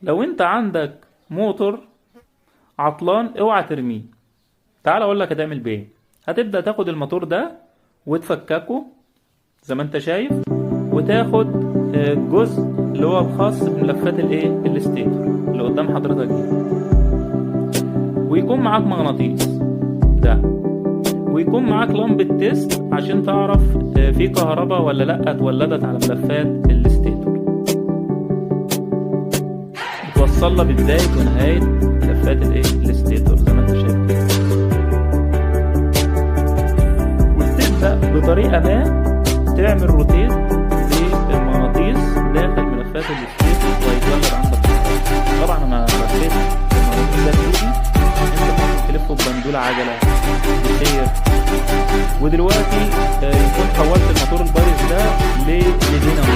لو انت عندك موتور عطلان اوعى ترميه. تعال اقول لك هتعمل بايه. هتبدأ تاخد الموتور ده وتفككه زي ما انت شايف، وتاخد الجزء اللي هو الخاص بملفات الايه ال stator اللي قدام حضرتك دي، ويكون معاك مغناطيس ده، ويكون معاك لمبة test عشان تعرف في كهرباء ولا لا اتولدت على ملفات ال stator. بتوصلها ببداية ونهاية ملفات الايه ال stator زي ما انت شايف كده، وتبدأ بطريقة ما تعمل rotate للمغناطيس داخل ملفات ال stator ويتولد عندك كهرباء. طبعا انا لفيت المغناطيس ده بايدي، انت ممكن تلفه ببندولة عجلة بسير. ودلوقتي يكون حولت الموتور البايظ ده لدينامو.